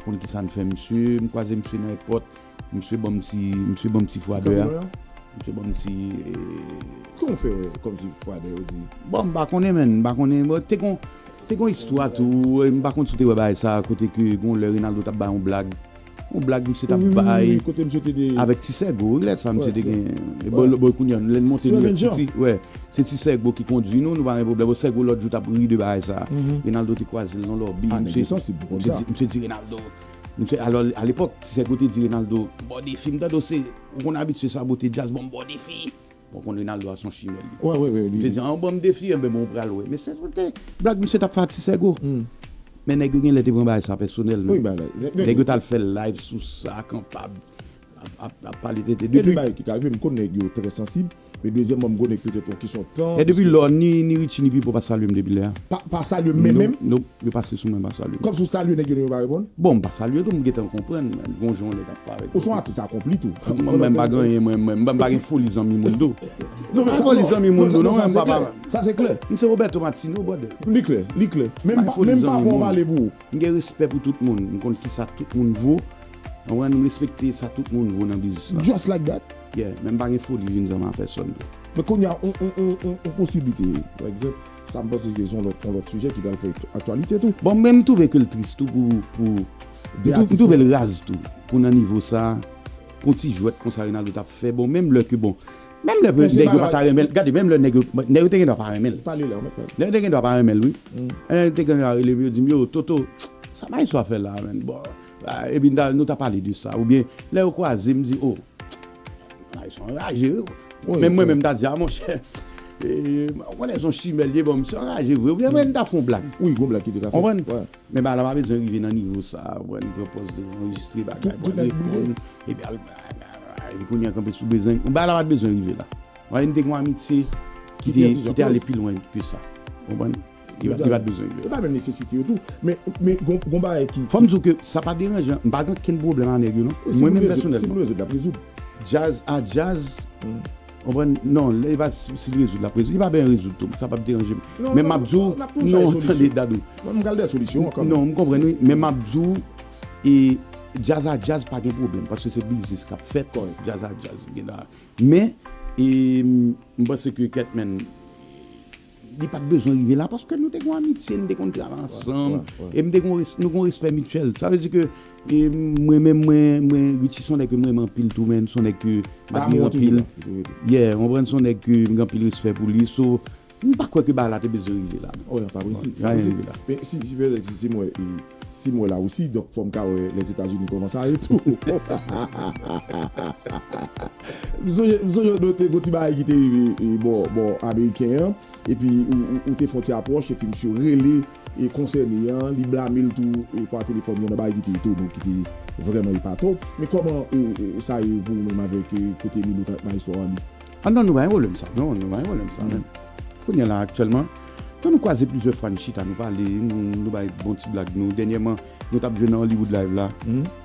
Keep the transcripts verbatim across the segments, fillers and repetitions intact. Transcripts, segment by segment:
konn kisa n fè misye, m kwaze misye nan èpòt, misye ban m ti, misye ban m ti fwadè a. Misye ban m ti. Kòman w fè wè kòmsi fwadè yo di? Bon, m pa konnen, menn, m pa konnen. Bon, te gon, te gon istwa tou, m pa konn si w te wè bagay sa, kote ke gon lè Renaldo t ap bay yon blag. Yon blag misye t ap bay. Wi, wi, wi, kote misye te de. Avèk Ti Sègo, wi, lè sa misye te gen. E bon, bon, kounye a, lè n monte Nouyòk Siti, wè. Se Ti Sègo ki kondui nou, nou pa gen pwoblèm. Bon, Sègo lòt jou t ap ri de bagay sa. Renaldo te kwaze l nan lòbi. Ah, nèg yo sansib pou konn sa. Misye di, Renaldo. Misye, alò, alepòk, Ti Sègo te di Renaldo, "Ba w defi, m tande w se, ou konn abitye sabote djaz, bon, m ba w defi." Bon, konn Renaldo a se yon chimè li. Wi, wi, wi. Misye di, "An, ban m defi, enben, bon, ou pral wè." Men se, se te blag misye t ap fè a Ti Sègo. Men nèg yo gen lè te pran bagay sa pèsonèl, men. Wi, bagay. Nèg yo t al fè live sou sa, kanpab. Ap, ap, ap pale tenten. Gen de bagay ki ka rive, m konn nèg yo trè sansib, men dezyèmman, m konnen petèt yon kesyon tan. E depi lò, ni, ni Richie, ni Pipo pa salye m depi lè a. Pa, pa salye m menm menm? Non, yo pase sou mwen, pa salye m. Kòmsi w salye nèg yo, yo pa reponn? Bon, m pa salye tou, m gentan konprann, men gon jan yon nèg ap pale. Ou se yon atis akonpli tou. Mwen, mwen, m pa gen anyen, mwen, mwen, m pa gen foli zanmi moun tou. Non, men sa, foli zanmi moun tou, non, mwen, m pa. Sa se klè. M se Roberto Martino, brother. Li klè, li klè. Men m pa, men m pa pran pale pou ou. M gen respè pou tout moun. M konn kisa tout moun vo. Konprann? M respekte sa tout moun vo nan biznis la. Just like that. Yeah, men m pa gen foli vin zanmi a pèsonn tou. Men kounye a, on, on, on, on, on posiblite, pa egzanp, sa m panse ke se yon lòt, yon lòt sijè ki pral fè aktyalite tou. Bon, men m twouve ke l tris tou pou, pou, m twou-, m twouve l raz tou. Pou nan nivo sa, pou yon ti jwèt konsa Renaldo t ap fè. Bon, menm lè ke, bon, menm lè nèg yo pa ta renmen l, gade, menm lè nèg yo, nèg yo te gen dwa pa renmen l. Pale la, mèt pale. Nèg yo te gen dwa pa renmen l, wi. Nèg yo te gen dwa rele m, yo di m, "Yo, Toto, sa Maestro a fè la, menn?" Bon, ah, epi n ta, nou ta pale de sa. Oubyen, lè yo kwaze, m di, "Oh, Maestro anraje, wi." Men mwen menm, m ta di, "Ah, monchè, eh, ou konnen se yon chimè l ye, bon, misye anraje vre." Oubyen, mwen, m ta fè yon blag. Wi, gon blag ki te ka fèt. Konprann? Men bagay la pa bezwen rive nan nivo sa, wè, n pran pòz de anrejistre bagay, pou al reponn, epi al, epi kounye a kanpe sou bezwen. Bagay la pa t bezwen rive la. Wè, n te gen yon amitye ki te, ki te ale pi lwen ke sa. Konprann? Li pa, li pa t bezwen rive la. E pa menm nesesite yo tou. Men, men gon, gon bagay ki. Fò m di w ke sa pa deranjan. M pa gen okenn pwoblèm ak nèg yo, non. Mwen menm pèsonèlman. Si pou rezoud, l ap rezoud. Djaz a djaz. Konprann? Non, li pa, si l rezoud, l ap rezoud. Li pa bezwen rezoud tou. Sa p ap deranje m. Men m ap di w, non, tande, Dadou. Mwen, m pral dèyè solisyon an kanmenm. Non, m konprann, wi. Men m ap di w, e, djaz a djaz pa gen pwoblèm, paske se biznis k ap fèt. Djaz a djaz, gen la. Men, e, m, m panse ke Ketman, li pa t bezwen rive la, paske nou te gen yon amitye, nou te konn travay ansanm, e m te gen yon res-, nou gen yon respè mityèl. Sa vle di ke, e, mwen menm, mwen, mwen, Richie se yon nèg ke m renmen anpil tou, men se yon nèg ke m admire anpil. Yeah, w konprann, se yon nèg ke m gen anpil respè pou li. So, m pa kwè ke bagay la te bezwen rive la. Oh, pa prensip, pa prensip. Men si, si, si, si m wè, e, si m wè la osi, donk fò m ka wè Lèzetazini kòman sa ye tou. M sonje, m sonje nou te gon ti bagay ki te rive, e, bò, bò ameriken an, epi ou, ou, ou te fè yon ti apwòch, epi misye rele, e, konsène an, li blame l tou, e, pa telefòn, yon bagay ki te etone w, ki te vrèman epate w. Men kòman, e, e, sa ye pou ou menm avèk, e, kote Nilou t ap bay istwa a li? Ah non, nou pa gen pwoblèm sa. Non, nou pa gen pwoblèm sa, menm. Kounye a la, aktyèlman, nou, nou kwaze plizyè fwa, n chita, nou pale, nou, nou bay bon ti blag nou. Dènyèman, nou t ap jwe nan Hollywood Live la.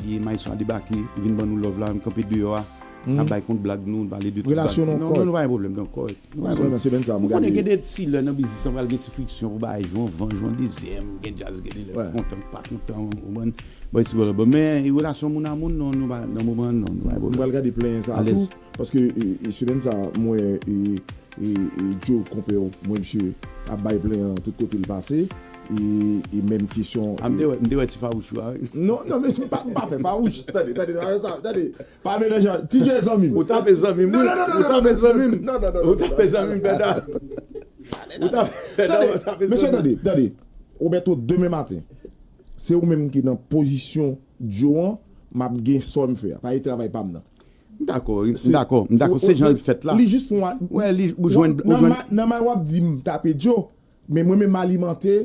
E Maestro a debake, vin ban nou love la, m kanpe deyò a. N ap bay kont blag nou, n pale de tout blag. Relasyon nou kòrèk. Non, non, nou pa gen pwoblèm, non, kòrèk. Nou pa gen pwoblèm. Ou konnen gen de ti lè nan biznis lan, pral gen ti friksyon pou bagay jwe anvan, jwe an dezyèm, gen djaz, gen de lè kontan, pa kontan, ou konprann? Bon, isi, bon, bon, men, e, relasyon moun a moun, non, nou pa, nan moman an, non, nou pa gen pwoblèm. Nou pral gade plenyen sa a tou. Paske, e, e, semèn sa a, m wè, e, e, e, Joe, konpè w, m wè misye ap bay plenyen tout kote l pase. E, e menm kesyon. Ah, m te wè, m te wè ti fawouch ou a, wi. Non, non, men se pa, m pa fè fawouch. Tande, tande, tande sa, tande. Pa melanje. Ti Joe zanmi m. Ou tape zanmi m, wi. Ou tape zanmi m. Ou tape zanmi m, Bèda. Ou tape, Bèda, ou tape zanmi m. Mesye, tande, tande. Roberto, demen maten, se ou menm ki nan pozisyon Joe an, m ap gen sò m fè a. Paske travay pa m nan. M dakò, wi, m dakò, m dakò, se jan l fèt la. Li jis fè yon. Wè, li, ou jwenn, ou jwenn. Nan may w ap di m tape Joe, men mwen menm m alimante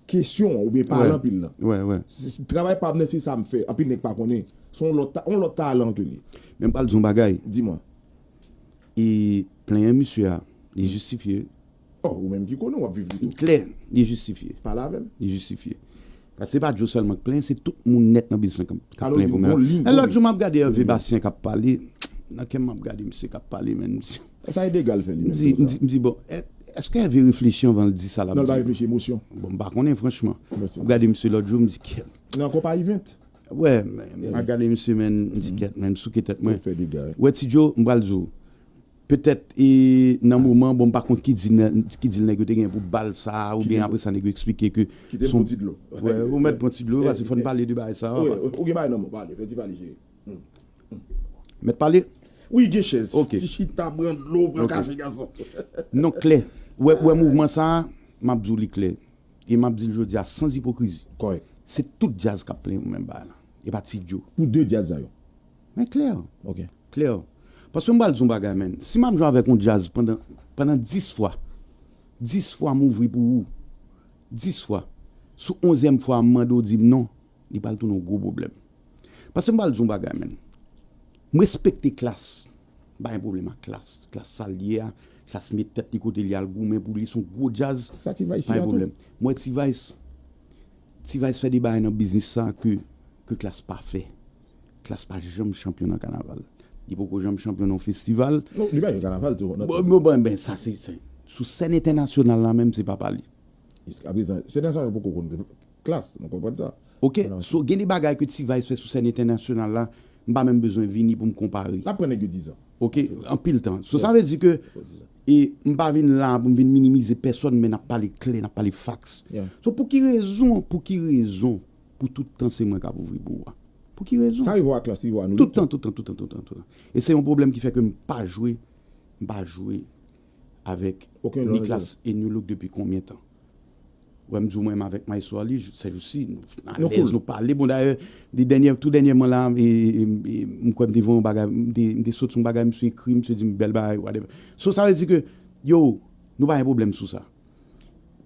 kesyon an, oubyen pale anpil lan. Wè, wè. Travay pa m nan, se sa m fè. Anpil nèg pa konnen. Se yon lòt ta-, yon lòt talan ke li. Men m pral di yon bagay. Di mwen. E plenyen misye a, li jistifye. Oh, ou menm ki konnen w ap viv li tou. Klè, li jistifye. Pale avè m. Li jistifye. Paske se pa Joe sèlman k plenyen, se tout moun nèt nan biznis lan k ap plenyen pou mwen. Lè lòt jou m ap gade Hervé Bastien k ap pale, nan kè m m ap gade misye k ap pale, men m di. Sa e dega l fè li menm konsa. M di, m di, bon, è-, èske Hervé reflechi anvan l di sa l ap di? Non, l pa reflechi, emosyon. Bon, m pa konnen franchman. M ap gade misye lòt jou, m di, kèl. Nan konpayi vent. Wè, m ap gade misye, men, m di kèt, men, m souke tèt mwen. Ou fè dega, wi. Wè, Ti Djo, m pral di w. Petèt, e, nan moman, bon, m pa konn ki dil, ki dil nèg yo te gen pou bal sa, oubyen apre sa, nèg yo eksplike ke. Kite m pran ti dlo. Wè, ou mèt pran ti dlo, paske fò n pale de bagay sa. Wi, ou gen bagay nan men w, pale, fè ti pale, cheri. Mèt pale? Wi, gen chèz. Ok. Ti chita, pran dlo, pran kafe, gason. Non, klè. Wè, wè mouvman sa, m ap di w li klè. E m ap di l jodi a sans ipokrizi. Kòrèk. Se tout djaz k ap plenyen pou menm bagay la. E pa Ti Djo. Pou de djaz sa yo. Men klè. Ok. Klè. Paske m pral di yon bagay, men. Si m ap jwe avèk yon djaz pandan, pandan dis fwa, dis fwa m ouvri pou ou, dis fwa, sou onzyèm fwa a, m mande w di m non, li pral tounen yon gwo pwoblèm. Paske m pral di yon bagay, men. M respekte Klass. M pa gen pwoblèm ak Klass. Klass sa l ye a, Klass met tèt li kote li al goumen pou li, se yon gwo djaz. Sa T-Vice pa gen pwoblèm. M wè T-Vice, T-Vice fè de bagay nan biznis sa ke, ke Klass pa fè. Klass pa janm chanpyon nan kanaval. Li poko janm chanpyon nan yon festival. Non, li pa gen kanaval tou. Bon, bon, bon, ben, sa se, se, sou sèn entènasyonal la menm, se papa li. Jiska prezan, se nan sa yo poko konn Klass, nou konprann sa. Ok, so gen de bagay ke T-Vice fè sou sèn entènasyonal la, m pa menm bezwen vini pou m konpare. L ap pran nèg yo dizan. Ok, anpil tan. So sa vle di ke, e m pa vin la pou m vin minimize pèsòn, men n ap pale klè, n ap pale facts. So pou ki rezon, pou ki rezon, pou tout tan se mwen k ap ouvri pou ou a? Pou ki rezon? Sa rive w ak Klass, rive w a Nou Look tou. Tout tan, tout tan, tout tan, tout tan, tout tan. E se yon pwoblèm ki fè ke m pa jwe, m pa jwe avèk ni Klass e Nu Look depi konbyen tan? Wè, m di w mwen menm avèk Maestro Arly, sèjousi, nou alèz, nou pale. Bon, dayè, de dènyè, tou dènyèman la, e, e, e, m kwè m te voye yon bagay, m te, m te sot yon bagay, misye ekri, misye di m bèl bagay, whatever. So, sa vle di ke, yo, nou pa gen pwoblèm sou sa.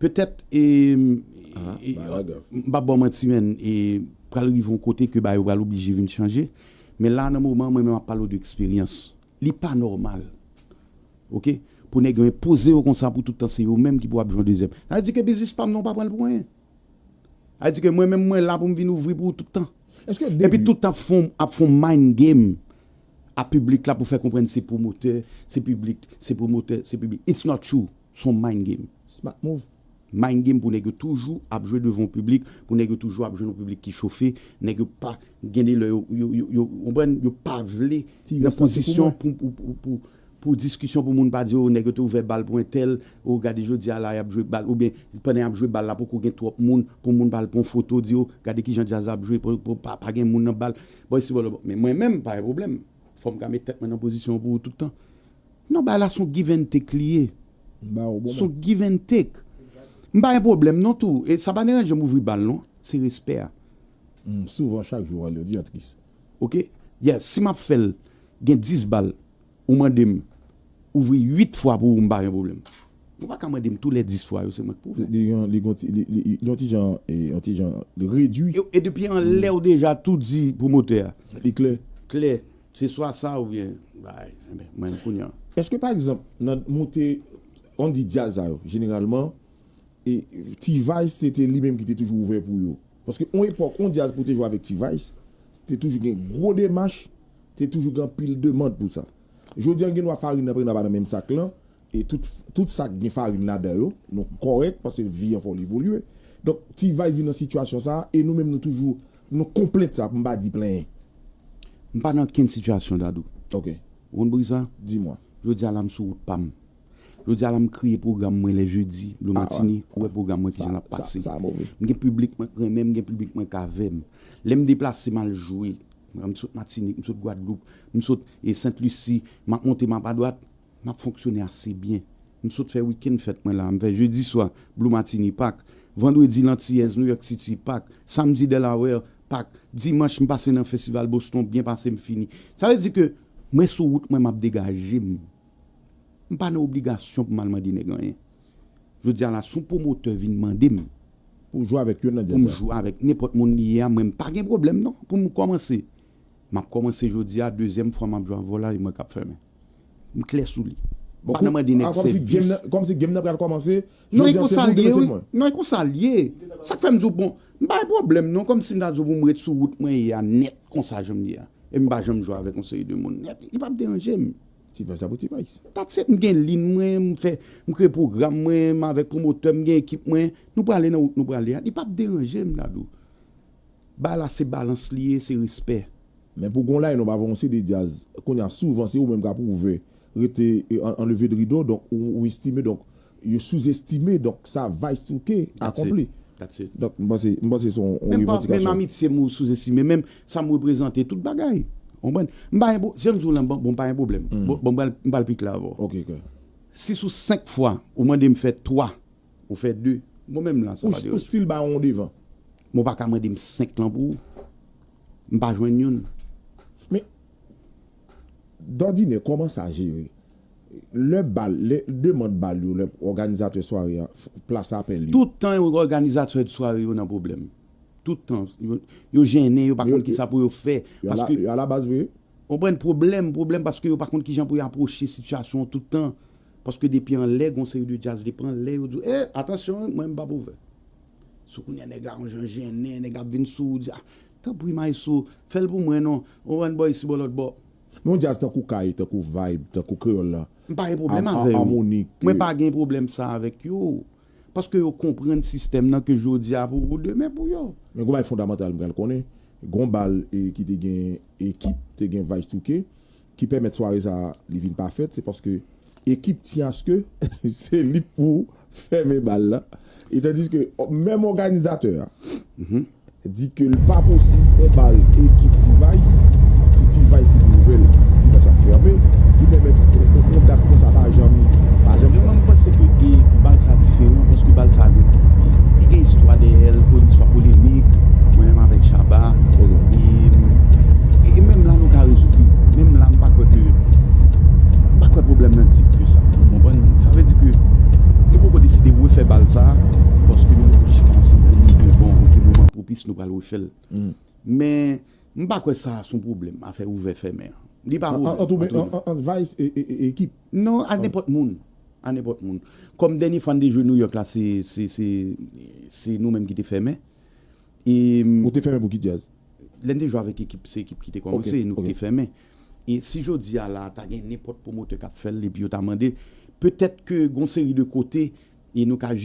Petèt, e, e, m p ap ba w manti, men, e pral rive yon kote ke bagay yo pral oblije vin chanje. Men la, nan moman, mwen menm ap pale w de eksperyans. Li pa nòmal. Ok? Pou nèg yo enpoze yo konsa pou tout tan, se yo menm ki pou ap jwe an dezyèm. Sa vle di ke biznis pa m nan, ou pa pran l pou anyen. Sa vle di ke mwen menm, mwen la pou m vin ouvri pou ou tout tan. Epi tout tan ap fon, ap fon mind game a piblik la pou fè konprann se pwomotè, se piblik, se pwomotè, se piblik. It's not true. Se yon mind game. Smart move. Mind game pou nèg yo toujou ap jwe devan yon piblik, pou nèg yo toujou ap jwenn yon piblik ki chofe, nèg yo pa gen de lè yo, yo, yo, yo, konprann, yo pa vle nan pozisyon pou, pou, pou, pou, pou diskisyon pou moun pa di, o, nèg yo te ouvè bal pou entèl, o, gade jodi a la, y ap jwe bal, oubyen pandan y ap jwe bal la, poko gen twòp moun, pou moun pa al pran foto, di, o, gade kijan djaz ap jwe, pou, pou, pa, pa gen moun nan bal. Bon, isi, bon, bon. Men mwen menm, pa gen pwoblèm. Fò m ka met tèt mwen nan pozisyon pou ou tout tan. Non, bagay la se yon give and take li ye. M ba ou bon. Se yon give and take. M pa gen pwoblèm non tou. E sa pa deranje m ouvri bal non. Se respè a. M souvan chak jou wè l yo di an tris. Ok? Yes, si m ap fè l, gen dis bal, ou mande m ouvri uit fwa pou ou, m pa gen pwoblèm. Ou pa ka mande m tou lè dis fwa yo, se mwen k pou fè. Li, li, li, li, li, li yon ti jan, e, yon ti jan, li redui. E, e depi anlè ou deja tou di pwomotè a. Li klè. Klè. Se swa sa oubyen, bay, enben, mwen kounye a. Èske, pa egzanp, nan moute, ann di djaz sa yo, jeneralman, e, T-Vice se te li menm ki te toujou ouvè pou yo? Paske, yon epòk, yon djaz pou te jwe avèk T-Vice, te toujou gen gwo demach, te toujou gen anpil demann pou sa. Jodi a, gen dwa farin nan pa nan menm sak lan, e tout, tout sak gen farin ladan yo, nou kòrèk, paske vi an fò l evolye. Donk, T-Vice vin nan sitiyasyon sa a, e nou menm nou toujou, nou konplent sa, pou m pa di plenyen. M pa nan okenn sitiyasyon, Dadou. Ok. Ou konn poukisa? Di mwa. Jodi a la, m sou wout pa m. Jodi a la, m kreye pwogram mwen lè jedi, Blue Martini, ou wè pwogram mwen kijan l ap pase. Sa, sa move. M gen piblik mwen k renmen m, m gen piblik mwen k avè m. Lè m deplase, m al jwe. M sot Matinik, m sot Gwadloup, m sot, e, Sent Lisi, m ap monte, m ap adwat. M ap fonksyone ase byen. M sot fè wikenn fèt mwen la. M fè jedi swa, Blue Martini, Pak. Vandredi, Lantiyèz, New York City, Pak. Samdi, Delaware, Pak. Dimanch, m pase nan festival Boston, byen pase, m fini. Sa vle di ke mwen sou wout mwen, m ap degaje m. M pa nan obligasyon pou m al mande nèg anyen. Jodi a la, si yon pwomotè vin mande m pou m jwe avèk youn nan djaz la, pou m jwe avèk nenpòt moun li ye a, mwen, m pa gen pwoblèm non, pou m kòmanse. M ap kòmanse jodi a, dezyèm fwa m ap jwe avè w la, e mwen k ap fèmen. M klè sou li. M pa nan mande nèg sèvis. Kòmsi game nan, kòmsi game nan pral kòmanse. Non, e konsa l ye, wi. Non, e konsa l ye. Sa k fè m di w, bon, m pa gen pwoblèm non, kòmsi m ta di w pou m ret sou wout mwen ye a nèt, konsa jan m ye a. E m pa janm jwe avèk yon seri de moun nèt. Li p ap deranje m. T-Vice sa pou T-Vice. That's it, m gen liy mwen, m fè, m kreye pwogram mwen, m avèk pwomotè, m gen ekip mwen. Nou prale nan wout nou prale a. Li p ap deranje m, Dadou. Bagay la se balans li ye, se respè. Men pou gon line, nou pa wè yon seri de djaz. Kounye a, souvan, se ou menm k ap ouvè, rete e, an, anleve rido, donk, ou, ou estime, donk, yo souzestime, donk, sa Vice Touké akonpli. That's it. Donk, m panse, m panse se yon Menm pa, revandikasyon. Menm amitye m ou souzestime, menm sa m reprezante, tout bagay. Konprann? M pa gen, jan m di w lan, bon, bon, m pa gen pwoblèm. Bon, bon, m pral, m pral pi klè avè w. Ok, ok. Si sou senk fwa, ou mande m fè twa, ou fè de, bon, menm la, sa Ou, pa ou deranje. Still ba yon devan. Bon, pa ka mande m senk lan pou ou. M pa jwenn youn. Men, dòdinè, kòman sa jere? Lè bal, lè demann bal yo, lè òganizatè sware a, f- plas apèl yo. Tout tan, yo, òganizatè sware yo nan pwoblèm. Tout tan, yo, yo jennen, yo pa Yo- konn ki sa pou yo fè. Yo ala, Paske, yo ala baz vre? konprann, pwoblèm, pwoblèm, paske yo pa konn ki jan pou yo apwoche sitiyasyon an tout tan. Paske depi anlè, gon seri de djaz, depi anlè, yo di, eh, atansyon, mwen, m pa pou ouvè. Sou kounye a, nèg la, yon jan jennen, nèg ap vin sou ou, di, ah, tanpri, maestro, fè l pou mwen, non. Ou wè, bò isi, bò lòt bò. Men yon djaz tankou Kay, tankou Vibe, tankou Kreyòl la. M pa gen pwoblèm Am- avè yo. Harmonik, Mwen euh, pa gen pwoblèm sa avèk yo. Paske yo konprann sistèm nan ke jodi a pou ou, demen pou yo. Men gon bagay fondamantal m pral konnen. Gon bal e, ki te gen Ekip, te gen Vice Touké, ki pèmèt sware sa a, li vin pa fèt, se paske Ekip tyen aske se li pou fèmen bal la. E tandis ke o, menm òganizatè a di ke l pa posib yon bal Ekip T-Vice, se T-Vice ki pou ouvè l, T-Vice ap fèmen, ki pèmèt yon, yon, yon dat konsa pa janm, pa janm Men mwen, m panse ke e, bal sa diferan, paske bal sa, li gen istwa dèyè l, pou istwa polemik, mwen menm avèk Shabba. E, e, e menm la, nou ka rezoud li. Menm la, m pa kwè ke, m pa kwè pwoblèm nan dip ke sa. Ou konprann? Sa vle di ke nou poko deside refè bal sa, paske nou poko chita ansanm pou nou di, bon, ok, moman pwopis, nou pral refè l. Men, m pa kwè sa se yon pwoblèm, afè ouvè fèmen an. Li pa An- pwoblèm. an- Antou, men, Antou, an- an- an Vice e, e, e Ekip. Non, a nenpòt moun. A nenpòt moun. Kòm dènye fwa n te jwe New York la, se, se, se, se nou menm ki te fèmen. E, Ou te fèmen pou ki djaz? Lè n te jwe avèk Ekip, se Ekip ki te kòmanse, Ok, nou ok. ki te fèmen. E si jodi a la, ta gen nenpòt pwomotè k ap fè l, epi yo ta mande, petèt ke gon seri de kote, e nou ka jije